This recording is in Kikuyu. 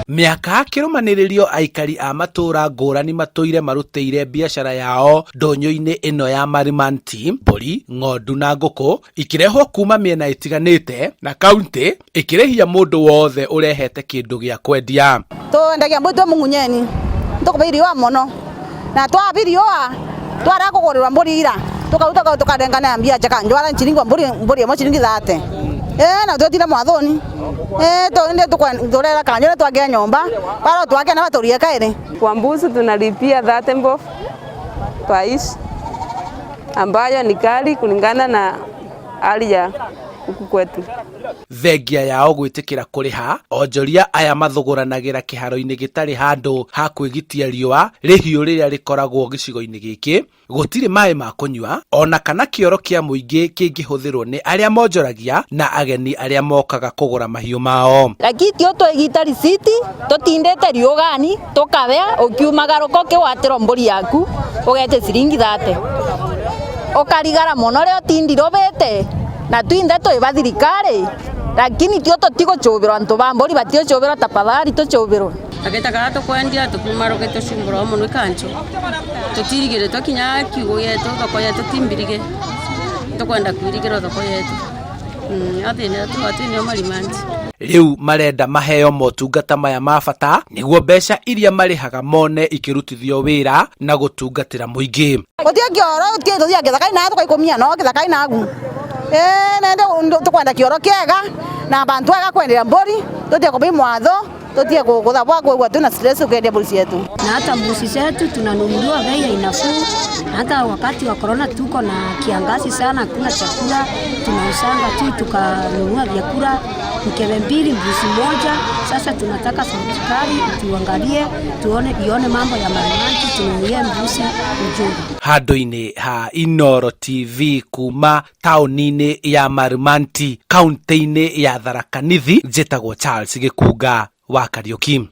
Mĩaka kĩrũmanĩrĩrio aikari a matũra ngũrani matũire marutĩire biacara yao ndũnyũ-inĩ ĩno ya Marimanti. Mbũri, ng'ondu na ngũkũ ikĩrehwo kuma mĩena ĩtiganĩte na kaunti ĩkĩrĩhia mũndũ wothe ũrehete kĩndũ gĩa kwendia. Twendagia mbũri twĩ mũng'unyeni tũkũbe iriũa mũno na twaba iriũa twara kũgũrĩrwa mbũri ira tũkaruta tũkanengana mbia njega njwara chiringi mbũri mbũri ĩmwe chiringi 30 na twetire mwathoni ĩ tũrera kanjũ twakĩa nyũmba baro twake na batũrie kaĩrĩ. Kwa mbuzi tunalipia 30 bob kwa each, ambayo ni kali kulingana na hali ya huku kwetu. Thengia yao gwĩtĩkĩra kũrĩha, onjoria aya mathũgũranagĩra kĩharo-inĩ gĩtarĩ handũ ha kwĩgitia riũa rĩhiũ rĩrĩa rĩkoragwo gĩcigo-inĩ gĩkĩ. Gũtirĩ maĩ ma kũnyua ona kana kĩoro kĩa mũingĩ kĩngĩhũthĩrwo nĩ arĩa monjoragia na ageni arĩa mokaga kũgũra mahiũ mao. Lakini tio twegita risiti tutindite riugani tukabea ukiumagaruka ukiwatira mburi yaku ugete ciringi 30 ukarigara muno ria utindire ubite na twinthe twiba thirikari lakini tio tutiguchubirwa antu ba mburi batiochubirwa tafadhali tuchubirwe. Agĩtakaga tũkwendia tũkiumaruke tũcumbũra mũno ikancho tũtirigĩre twakinya kiugũ yetu thoko yetu timbirige tũkwenda kwirigĩrwo thoko yetu athĩna tũgatwĩnio Marimanti. Rĩu marenda maheo motungata maya ma bata nĩguo mbeca iria marĩhaga mone ikĩrutithio wĩra na gũtungatĩra mũingĩ. Gũtirĩ kĩoro tũthiaga gĩthaka-inĩ na tũgaikumia no gĩthaka-inĩ nagu nende tũkwenda kĩoro kĩega na bantu ega kwenderia mbũri tũtige kũbei mwatho tũtige gũthabwa kũigua twĩna stress ũkĩendia mbũri cietu. Na hata mbuzi zetu tunanunuliwa bei ya nafuu. Hata wakati wa corona tuko na kiangazi sana, hakuna chakula, tunausanga tu tukanunua vyakula mkebe mbili mbuzi moja. Sasa tunataka serikali tuangalie, tuone ione mambo ya Marimanti, tununulie mbuzi mzuri. Handũ-inĩ ha Inooro TV kuma taũni-inĩ ya Marimanti kaunti-inĩ ya Tharaka Nithi, njĩtagwo Charles Gĩkunga wa Kariuki.